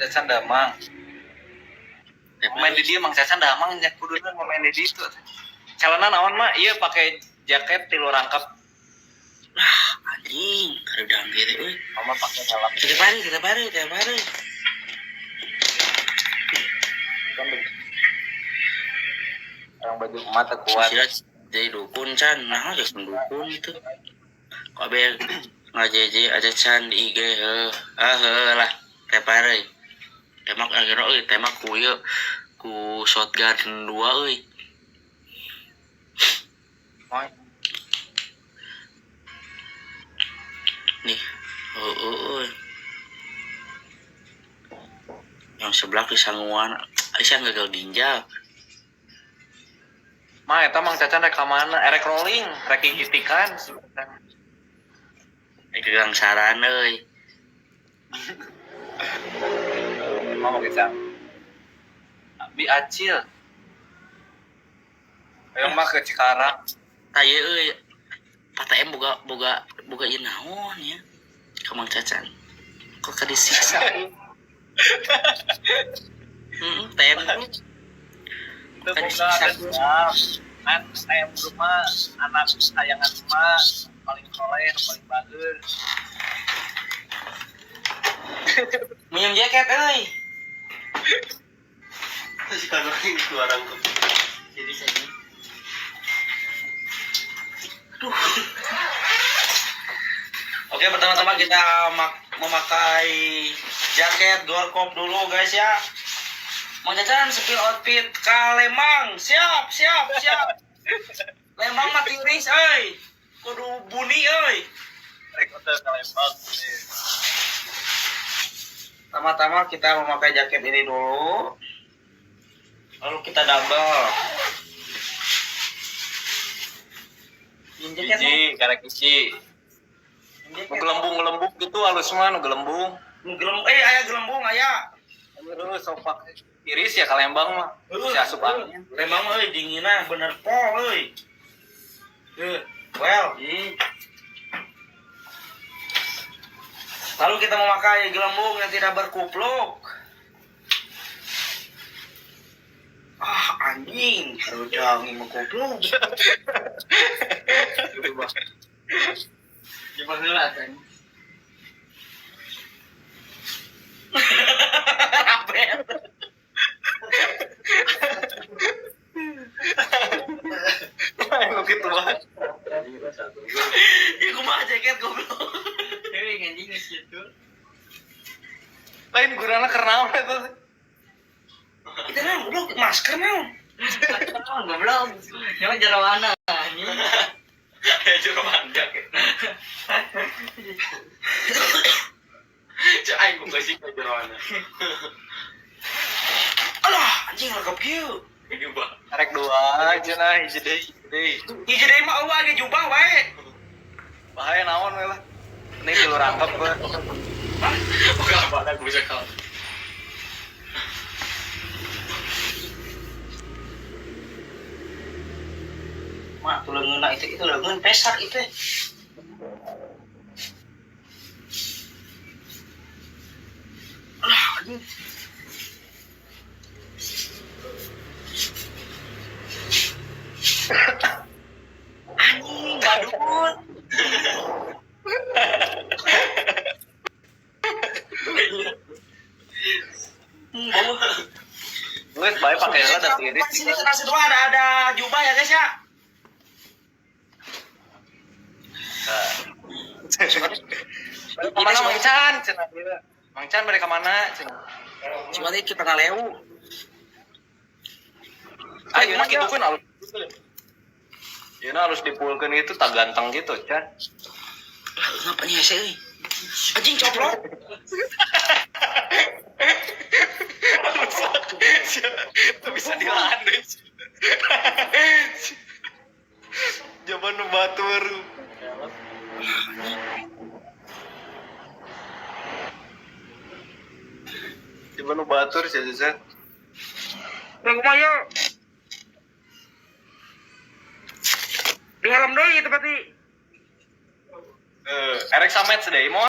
Cacan damang. Main di dia Mang Cacan damang nya kuduna mau main di ditu. Celana naon mah? Iya pakai jaket tilu rangkap. Anjing, hareudang kieu euy. Mama pakai helm. Tiap hari, tiap hari, tiap hari. Kan orang baju emak teu kuat. Sila jadi dukun can, nah geus dukun itu. Kok be ngajeje aja can di IG heuh. Ah heuh lah, tiap hari. Tembak akhirnya euy, tembak ku ieu ku shotgun 2 euy. Nih, oh. Yang sebelah kesanguan, Aisyah gagal ginjal. Ma, eta Mang Cacan rek ka mana? Erek rolling, rek gigitikan. Rek gangsaran euy. Mau kita. Abi acil. Ayo mah ke Cikarang. Tah ieu euy. PTM boga boga boga ieu naon ya? Ka Mang Cacan. Kok ka disiksa? Heeh, TM grup. Itu boga dendam. Kan TM grup mah anak sayangan mah paling soleh, paling bager. Minjem jaket euy. Sekarang dua rangkap. Jadi saya. Aduh. Oke, pertama-tama kita memakai jaket Gorkop dulu guys ya. Mang Cacan spill outfit ke Lembang. Siap, siap, siap. Lembang mah tiris euy. Kudu buni euy. Rek udah ke Lembang. Pertama-tama kita memakai jaket ini dulu. Lalu kita double. Ini jaket Hiji, karek hiji. Nu gelembung-gelembung gitu halus mah nu gelembung. Nu aya gelembung aya. Terus sopak tiris ya ka Lembang mah. Si asup angin. Lembang mah euy dinginna bener pol euy. Well. Lalu kita memakai gelembung yang tidak berkupluk. Ah, anjing, hareudang ini mengkupluk. Jepang heula kan. Rapet. Nu kitu mah. Ya kumaha jaket goblok. Euy anjing geus kitu. Lain gunana keur naon eta teh? Itu naon goblok masker naon? Naon goblok. Nyawa jarawana anjing. Ya jeroan jaket. Cek aing buka sih ke jeroana. Alah, anjing lengkap kieu. Rek dua cenah hiji deui, hiji deui. Hiji deui mah eueuh ge jubah wae. Bahaya naon we lah. Ini tilu rangkap we. Buka apa aku bisa kau. Mah tuh leungeunna itu leungeun pesak itu. Alah, anjing. Anjing, badut. Geus bae pake heula da tiris. Sini nasi dua ada jubah ya guys ya. Kemana Mang Chan? Cenah ieu. Mang Chan mereka mana? Cenah. Cuma ini kita ngaleu. Ah, ieu mah kitu kan alus. Ieu harus dipulkeun itu tak ganteng gitu, Chan. Ngapa nih hese euy? Anjing coplok. Itu bisa dilahan deh. Zaman nu batur. Zaman nu batur sih, Chan. Bang kumaha yeuh? Di helm deui itu berarti. Erek samet deui moal.